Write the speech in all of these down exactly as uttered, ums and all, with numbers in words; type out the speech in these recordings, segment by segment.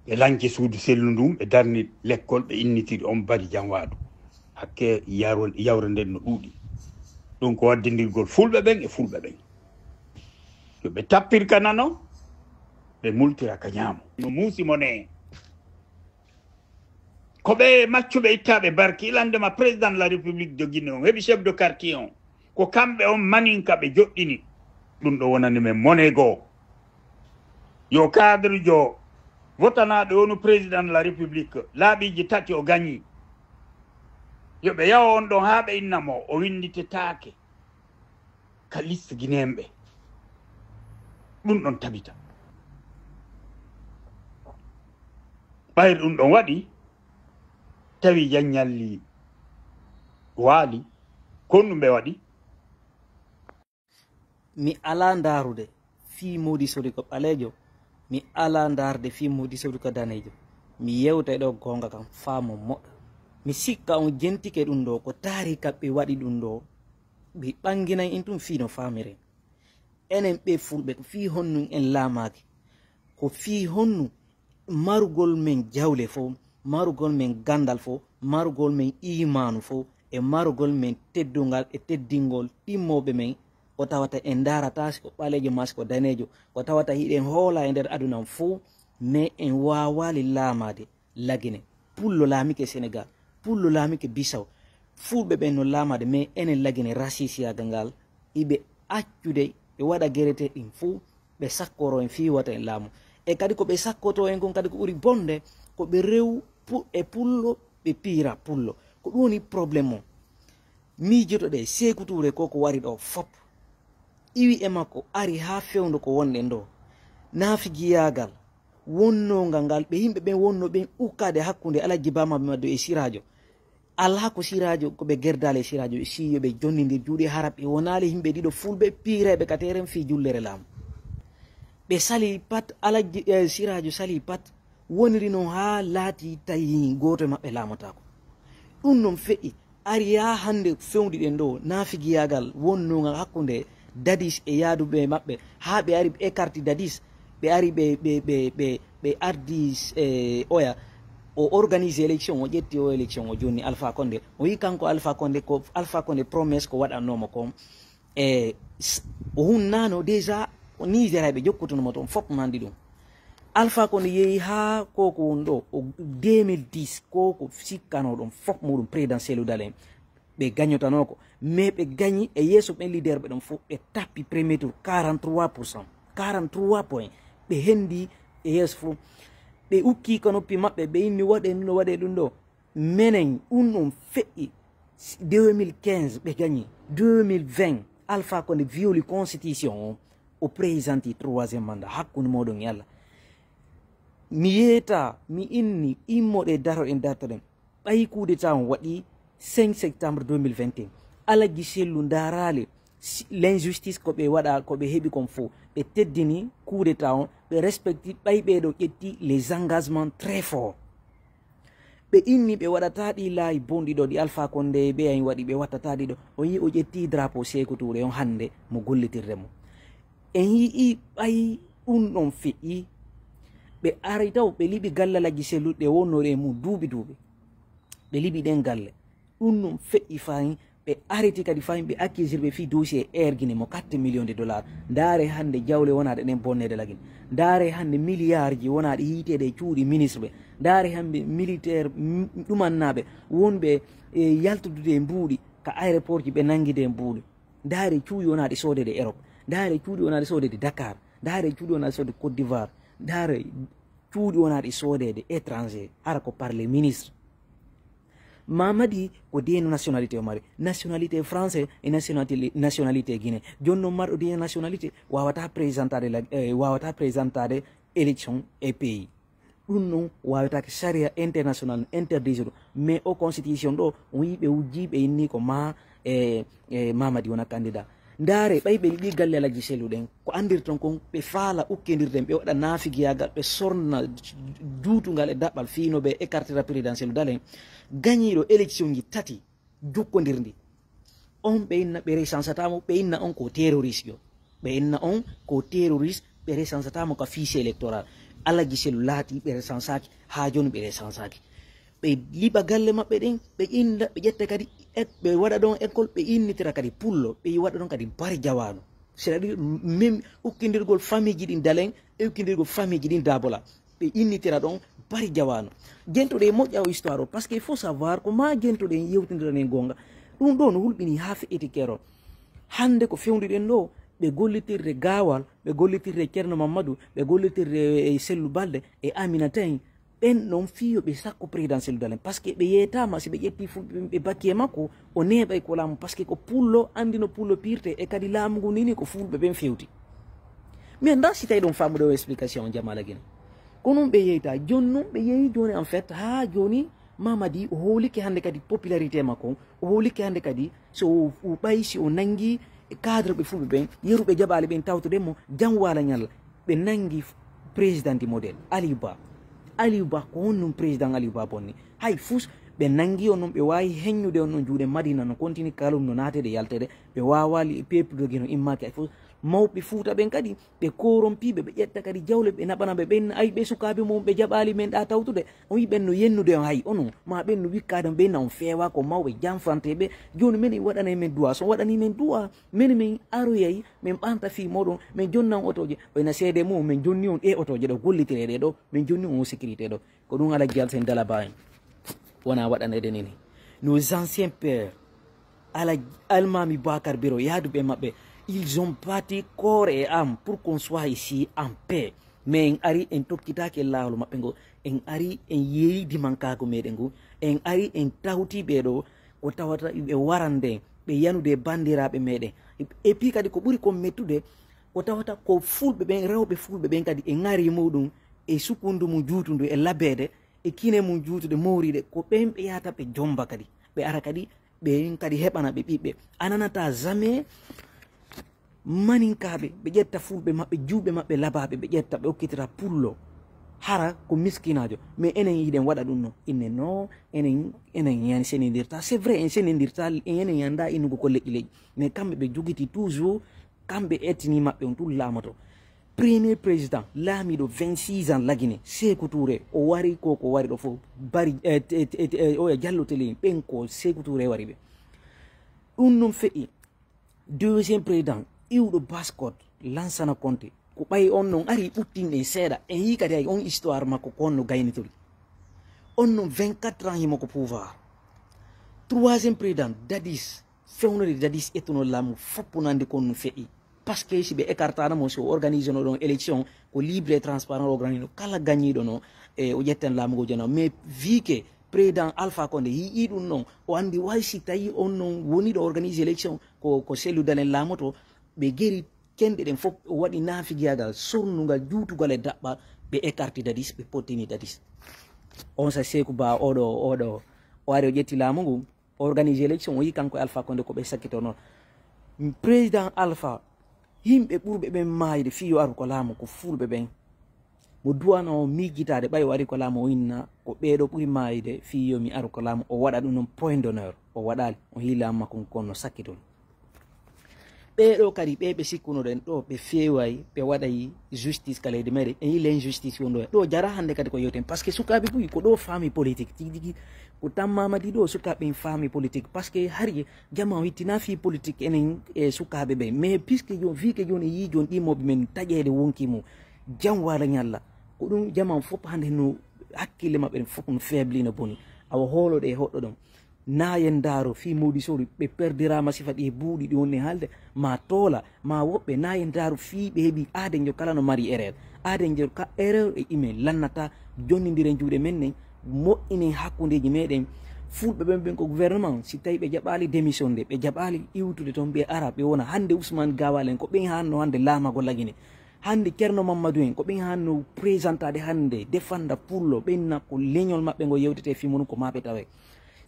Ɓe lanci suudu sellu ndun, ɓe darni lekkol, ɓe innitiri on bari janwaadu. Hakke yaro- yawre nden no ɗuuɗi. Ɗum ko waddindirgol fulɓe ɓen e fulɓe ɓen. Yo ɓe tappir ka nano, ɓe multira ka ñaamo. No muusi mo ne. Ko ɓe maccuɓe ittaaɓe barki, ilandema président de la République de Guinée on, heɓi chef de quartier on. Ko kamɓe on maninka ɓe joɗɗini. Ɗum ɗo wonani men mone goo. Yo cadre jo votanaaɗo wonu président de la République, laaɓiiji tati o gañi. Yo ɓe yawo on ɗon haa ɓe inna mo, o winnditetaake ka liste guinéenɓe. Ɗum ɗon tabita. Ɓayri ɗum ɗon waɗi, tawi jaññalli waali, ko ɗum ɓe waɗi? Mi alaa ndaarude fii Moodi Sodi ko ɓaleejo, mi alaa ndaarde fii Moodi Sodi ko daneejo. Mi yewtay ɗo goonga kan faa mo moɗa. Mi sikka on jentike ɗum ɗo, ko taari kaɓɓe waɗi ɗum ɗo, ɓe ɓanginay en ɗum fii no faamiren. Enen ɓe fulɓe, ko fii honnu en laamaaki? Ko fii honnu marugol men jawle fof, marugol men ganndal fof, marugol men iimaanu fof, e marugol men teddungal e teddingol ɗimmooɓe men, ko tawata en ndaarataa si ko ɓaleejo maa si ko daneejo, ko tawata hiɗen hoola e nder aduna on fof, mais en waawaali laamaade Lagine. Pullo laamike Senegal, Pullo laamike Bisaw. Fulɓe ɓen no laamaade, mais enen Lagine rasisiyaagal ngal, iɓe accude ɓe waɗa gerete ɗin fof, ɓe sakkoro en fii wata en laamu. E kadi ko ɓe sakkoto en kon kadi ko ɓuri bonde, ko ɓe rew pu- e Pullo, ɓe piira Pullo. Ko ɗum woni problème o. Miijotoɗe Seeku Tuure ko ko wari ɗo fop. Iwi e makko ari haa fewndo ko wonɗen ɗo. Naafigiyaagal wonnongal ngal ɓe yimɓe ɓen wonno ɓen ukkaade hakkunde Alhaji Baba Mamadou e Siraajo. Alaa ko Siraajo, ko ɓe gerdaali e Siraajo, ɓe sii yo ɓe jonnindir juuɗe, hara ɓe wonaali yimɓe ɗiɗo fulɓe piireeɓe ka teeren fii jullere laamu. Ɓe salii pat, Alhaji, eh, Siraajo salii pat, woniri non haa laati tawi gooto e maɓɓe laamotaako. Ɗum non feƴƴi, ari haa hannde fewndi ɗen ɗo, naafigiyaagal wonnongal hakkunde Dadis e yaaduɓe maɓɓe, haa ɓe ari ɓe écarti Dadis, ɓe ari ɓe, ɓe, ɓe, ɓe, ɓe ardi, eh, oya, o organise élection, o ƴetti o élection, o jonni Alpha Condé. O wi kanko Alpha Condé, ko Alpha Condé promesse ko waɗannoo mo kon. E s- o hunnaano déjà, o Nigeraaɓe jokkutuno mo toon, fof nandi ɗum. Alpha Condé yehi haa koko woni ɗo, o deux mille dix, koko sikkano ɗon, fof muɗum président Cellou Dalein. Ɓe gañotanoo ko, mais ɓe gañi e yeeso ɓen leader ɓe ɗon fof, ɓe tappi premier tour quarante-trois pour cent, quarante-trois points. Ɓe hendi e yeeso fof. Ɓe ukki ka noppi maɓɓe, ɓe inni waɗe ɗum ɗo, waɗe ɗum ɗo. Menen, ɗum ɗon feƴƴi deux mille quinze, ɓe gañi. Deux mille vingt, Alpha Condé violi constitution o, o présenté troisième mandat hakkunde moɗon e Allah. Mi yeeta, mi inni, immoɗe daroɗen dartoɗen. Ɓayi coup d'état on waɗi cinq septembre deux mille vingt et un. Alhaji Sellu ndaaraali si- l'injustice ko ɓe waɗa, ko ɓe heɓi kon fof. Ɓe teddini coup d'état on, ɓe respecti ɓay ɓeeɗo ƴetti les engagements très forts. Ɓe inni ɓe waɗata ɗi laayi bonɗi ɗo, ɗi Alpha Condé ɓe en waɗi, ɓe wattata ɗi ɗo. O yi o ƴetti drapeau Seeku Tuure on hannde mo gollitirde mo. En yi'i ɓay ɗum ɗon feƴƴi, ɓe ari taw ɓe liɓi galle Alhaji Sellu ɗe wonnoɗe e mum duuɓi duuɓi. Ɓe liɓi ɗen galle. Ɗum ɗon feƴƴi fayin, ɓe ariti kadi fayin, ɓe accusir ɓe fii dossier Air Guinée mo quatre millions de dollars. Ndaare hannde jawle wonaaɗe ɗen bonneede Lagine. Ndaare hannde milliard ji wonaaɗe yiiteede e cuuɗi ministre ɓe. Ndaare hannde militaire m- ɗumannaaɓe wonɓe e yaltudude e mbuuɗi ka aéroport ji ɓe nanngide e mbuuɗi. Ndaare cuuɗi wonaaɗi soodeede Europe. Ndaare cuuɗi wonaaɗi soodeede Dakar. Ndaare cuuɗi wonaaɗi soodeede Côte d'Ivoire. Ndaare cuuɗi wonaaɗi soodeede étranger, hara ko par les ministres. Mamadi ko deux nationalité o mari, nationalité français e nationalité, nationalité Guinée. Jooni noon marɗo deux nationalité wawata présentade la, eh, wawata présentade élection e pays. Ɗum noon wawetake, charia international interdire ɗum. Mais o constitution ɗo, o yi ɓe wujji, ɓe inni ko ma e, e Mamadi wona candidat. Ndaare, ɓay ɓe liɓi galle Alhaji Sellu ɗen, ko andirton kon, ɓe faala ukkindirden, ɓe waɗa naafigiyagal, ɓe sorna juutungal e daɓɓal fii no ɓe écartira président Sellu Dalein. Gañiiɗo élection ji tati jokkondirndi. On ɓe inna ɓe resansata mo, ɓe inna on ko terroriste yo. Ɓe inna on ko terroriste, ɓe resansata mo ka fichier électoral. Alaji Sellu laati ɓe recensaaki, haa jooni ɓe recensaaki. Ɓe liɓa galle maɓɓe ɗen, ɓe innda, ɓe ƴetta kadi, ɓe waɗa ɗon école, ɓe innitira kadi pullo, ɓe waɗa ɗon kadi bari jawaano. C'est-à-dire, min ukkindirgol famille ji ɗin Dalen, e ukkindirgol famille ji ɗin Dabola. Ɓe innitira ɗon bari jawaano. Jentoɗe e moƴƴa o histoire o, parce que il faut savoir ko ma jentoɗen yewtindiranen goonga. Ɗum ɗo no hulɓini haa feƴƴiti keerol. Hannde ko fewndiɗen ɗo, ɓe gollitirde Gaawal, ɓe gollitirde Ceerno Mammadu, ɓe gollitirde e Sellu Balde e Aminata en, ɓen ɗon fii yo ɓe sakko président Sellu Dalen, parce que ɓe yeetaama, si ɓe ƴetti Fulɓe ɓe bakki e makko, o neeɓay ko laamu, parce que ko pullo, anndi no pullo pirte, e kadi laamu ngu nini ko Fulɓe ɓen fewti. Mais nda si tawi ɗon faamude o explication on Jamala Gine. Ko non ɓe yeyta, jooni non ɓe yeyi jooni en fait, haa jooni Mamadi o howlike hannde kadi popularité makko, o howlike hannde kadi so o, o ɓayi si o nanngi cadre ɓe Fulɓe ɓen, yeru ɓe jaɓaali ɓen tawtude mo, jam waala ñalla. Ɓe nanngi président di modèle, Aliou Ba. Aliou Ba, ko honɗum président Aliou Ba bonni? Hay fus, ɓe nanngi on non, ɓe waawi heññude on non juuɗe Madina, no continue kalum, no naatede yaltede, ɓe waawaali e peuple dogi no immaaki hay fus. Mawɓe Fuuta ɓen kadi, ɓe corrompi ɓe, ɓe ƴetta kadi jawle, ɓe naɓana ɓe, ɓen ay ɓe sukaaɓe mum, ɓe jaɓaali men ɗa tawtude. O wi ɓen no yennude on hay, onon, ma ɓen no wikkaade on, ɓen na on feewa, ko mawɓe janfante ɓe. Jooni men waɗanay men duwa, so waɗani men duwa, men min aroyay, min ɓanta fii moɗon, min jonnan otooje, o ina seede mum, min jonni on ɗe otooje ɗo, gollitire ɗe ɗo, min jonni on sécurité ɗo. Ko ɗum Alaji Alsen Dalaba en wona waɗanede nini. Nos anciens pères, Alaji Almaami Bakar Biro, yaaduɓe maɓɓe, ils ont battu corps et âme pour qu'on soit ici en paix. Mais en ari, en tokkitaaki e laawol maɓɓe ngo, en ari, en yeeyi dimankaagu meɗen ngu, en ari, en tawti ɓe ɗo, ko tawata ɓe warande, ɓe yanude banndiraaɓe meɗen. Et puis kadi ko ɓuri kon mettude, ko tawata ko Fulɓe ɓen, rewɓe Fulɓe ɓen kadi e ŋari muɗum, e sukundu mum juutundu, e labeede, e kine mum juutude, mooriiɗe, ko ɓen ɓe yahata ɓe jomba kadi. Ɓe ara kadi, ɓen kadi heɓana ɓe ɓiɓɓe. A nanata jamais Maninkaaɓe, ɓe ƴetta Fulɓe maɓɓe, juuɓe maɓɓe labaaɓe, ɓe ƴetta, ɓe okkitira pullo. Hara ko miskinaajo. Mais enen yiɗen waɗa ɗum no. Inne no, enen, enen yani senindirta. C'est vrai, en senindirta, enen yanda innugo ko leƴƴi leƴƴi. Mais kamɓe ɓe jogiti toujours, kamɓe ettini maɓɓe on tun laamoto. Premier président, laamiiɗo vingt-six ans lagine, Seeku Touré, o wari ko, ko wari ɗo fof, bari, eh, te, te, te, eh, oya Jallo Tele, ɓen ko Seeku Touré wari ɓe. Ɗum non feƴƴi. Deuxième président, iwɗo Basse-Côte, Lansana Conté. Ko ɓay on non ari ɓuttin en seeɗa. En yii kadi ay on histoire makko ko honno gaynitori. On non vingt-quatre ans himo ko pouvoir. Troisième président, Dadis, fewnori Dadis ettuno laamu foppo nandi ko on feƴƴi. Parce que si ɓe écartano mo, si o organise no ɗon élection, ko libre et transparent o organise no. Kala gañiiɗo no, e o ƴetten laamu ngo jano. Mais vu que président Alpha Condé yi'i ɗum non, o andi way si tawi on non woni ɗo organise élection, ko, ko Cellou Dalein laamoto, ɓe geri kenɗe ɗen fof, o waɗi naafigiyagal, sornugal, juutugal e daɓɓa, ɓe écarti Dadis, ɓe pottini Dadis. On sa Seeku Ba, oɗo, oɗo, o ari o ƴetti laamu ngu, organise élection, o yi kanko e Alpha Condé ko ɓe sakkito noon. Président Alpha, yimɓe ɓurɓe ɓen maayde fii yo aru ko laamu ko Fulɓe ɓen. Mo duwano miijitaade ɓay o ari ko laamu o inna ko ɓeeɗo ɓuri maayde fii yo mi aru ko laamu, o waɗa ɗum noon point d'honneur. O waɗaali, o yii laamu makko ngu kono no sakkito. Ɓeeɗo kadi, ɓe ɓe sikkunoɗen ɗo, ɓe feeway, ɓe waɗay justice ka leydi meɗen. En yii l'injustice wonɗo heen. Ɗo jara hannde kadi ko yewten, parce que sukaaɓe buy ko ɗo faami politique. Tigi tigi ko tammama ɗi ɗo sukaaɓe en faami politique. Parce que hari jama o hittina fii politique enen e sukaaɓe ɓe. Mais puisque jon, fii ke jon e yii jon ɗi mawɓe men taƴeede wonki mum. Jam wala ñalla. Ko ɗum jama on fof hannde no hakkille maɓɓe ɗen fof no faible, no boni. Awa hooloɗe e hoɗɗo ɗon. Naayen ndaaro fii Mody Sow, ɓe perdiraama sifa ɗi e buuɗi ɗi woni haalde, ma toola, ma woɓɓe naayen ndaaro fii ɓe heɓi aaden jo kala no mari erreur. Aaden jo ka erreur e email lannata, jonnindiren juuɗe men ɗen, moƴƴinen hakkundeeji meɗen. Fulɓe ɓen, ɓen ko gouvernement, si tawi ɓe jaɓaali démission de, ɓe jaɓaali iwtude toon, ɓe ara, ɓe wona hannde Ousmane Gawal en, ko ɓen hanno hannde laamago Lagine. Hannde Ceerno Mammadu en, ko ɓen hanno présentade hannde, defanda pullo, ɓen na ko leñol maɓɓe ngo yewtete fii mum ko maɓe tawe.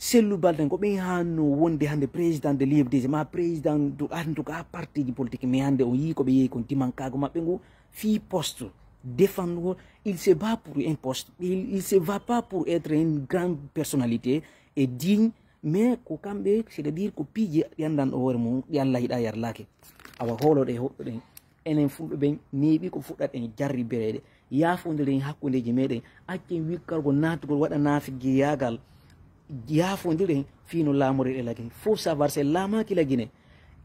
Sellu Balde ko ɓen hanno wonde hannde président de l'U F D C, ma président de, en tout cas, parti ji politique, mais hannde on yii ko ɓe yehi kon dimankaagu maɓɓe ngu fii poste. Défendre, il se bat pour un poste. Il, il se bat pas pour être une grande personnalité et digne, mais ko kamɓe, c'est-à-dire ko piiji ɗi anndan ɗo hoore mum, ɗi Allah yiɗa yarlake. Awa hooloɗe hoɗɗo ɗen. Enen Fulɓe ɓen neeɓi ko fuɗɗat en jarribereede. Yaafondiren hakkundeji meɗen, accen wikkargo naatugol waɗa naafigiyaagal. Yaafondiren fii no laamoriɗen Lagine. Faut savoir c'est laamaaki Lagine.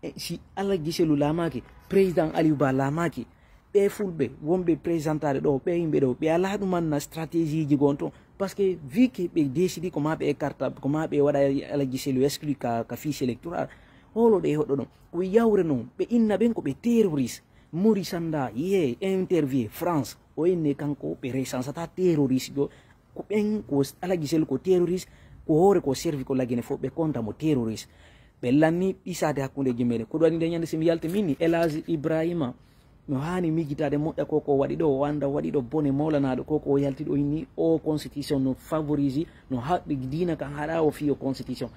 E si Alaji Selu laamaaki, président Aliou Ba laamaaki, ɓe fulɓe wonɓe présentaade ɗo, ɓe yimɓe ɗo, ɓe alaa ɗum anna stratégie ji gon ton. Parce que vu que ɓe décidi ko ma ɓe écarta, ko ma ɓe waɗa Alaji Selu exclu ka, ka fiche électorale. Holo ɗe hoɗo ɗon. Ko yawre non, ɓe inna ɓen ko ɓe terroriste. Mori Sanda ye interview France, o inne kanko ɓe resansata terroriste jo. Ko ɓen ko Alaji Selu ko terroriste, ko hoore ko servi ko Lagine fof ɓe konta mo terroriste. Ɓe lanni ɗisade hakkundeji meɗen. Ko ɗum waɗi nde ñande si mi yalti min ni, Elage Ibrahima, no haani mijitaade moƴƴa ko ko waɗi ɗo, o annda waɗi ɗo bone mawlanaaɗo ko ko o yalti ɗo inni o constitution no favorise, no haɗi diina kan haɗa o fiyo constitution.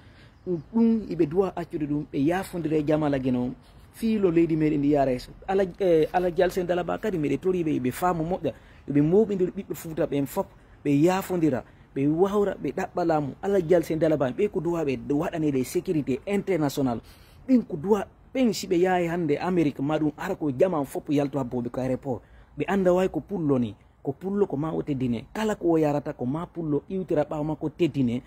Ɗum, ɗum iɓe duwa accude ɗum, ɓe yaafondira e jama Lagine on. Fiilo leydi meɗen ndi yaara yeeso. Ala, eh, Alaji Alsen Dalaba kadi meɗe tori ɓe, ɓe faamu moƴƴa. Ɓe mooɓindira ɓiɓɓe Fuuta ɓen fof, ɓe yaafondira, ɓe wawra, ɓe ɗaɓɓa laamu. Alaji Alsen Dalaba, ɓe ko duwa ɓe waɗaneede sécurité international. Ɓen ko duwa, ɓen si ɓe yahay hannde Amérique, ma ɗum ara ko jama on fof yalto habbo ɓe ko aéroport. Ɓe annda way ko pullo ni. Ko pullo ko ma o teddine. Kala ko o yarata ko ma pullo iwtira ɓaawo makko teddine.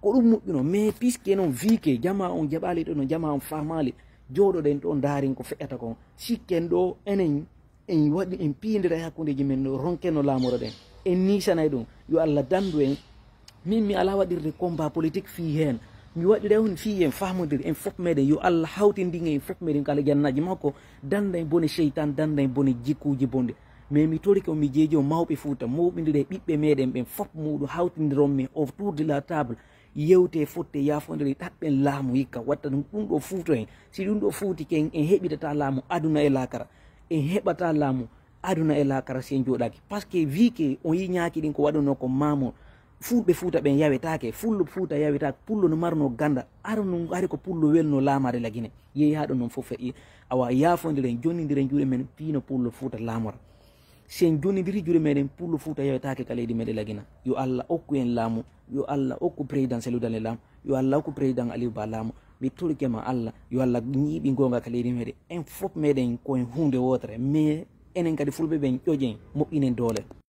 Ko ɗum moƴƴuno. Mais puisque non, vu que jama on jaɓali ɗo, no jama on faamaali, jooɗoɗen ɗo ndaaren ko feƴƴata kon. Sikken ɗo enen en waɗi, en piyindira e hakkundeji men ɗo, ronken no laamoroɗen. En niisanay ɗum. Yo Allah dandu en. Min mi alaa waɗirde combat politique fii heen. Mi waɗira on fii en faamodiri, en fof meɗen. Yo Allah hawtindin en fof meɗen kala jannaaji makko. Danda en bone seytan, danda en bone jikkuuji bonɗi. Mais mi torike on, mi jeeji on mawɓe Fuuta, mooɓindire ɓiɓɓe meɗen ɓen fof, muɗum hawtindiron mi autour de la table. Yewte, fotte, yaafondire, ɗaɓɓen laamu hikka, watta ɗum, ɗum ɗo Fuuta en. Si ɗum ɗo fuutike en, en heɓitata laamu aduna e laakara. En heɓata laamu aduna e laakara si en jooɗaaki. Parce que vu que on yi ñaaki ɗin ko waɗuno ko maamo, fulɓe Fuuta ɓen yawetaake, fullo Fuuta yawetaake, pullo no marno ganda, ara non hari ko pullo welno laamare Lagine. Yehi haa ɗo non fof feƴƴi. Awa yaafondiren, jonnindiren juuɗe men, fii no pullo Fuuta laamora. Si en jonnindiri juuɗe meɗen, pullo Fuuta yawetaake ka leydi meɗen Lagine. Yo Allah okku en laamu, yo Allah okku président Cellou Dalein laamu, yo Allah okku président Aliou Ba laamu. Mi torike ma Allah, yo Allah ñiiɓi goonga ka leydi meɗen. En fof meɗen ko en huunde wootere, mais enen kadi fulɓe ɓen ƴoƴen, moƴƴinen doole.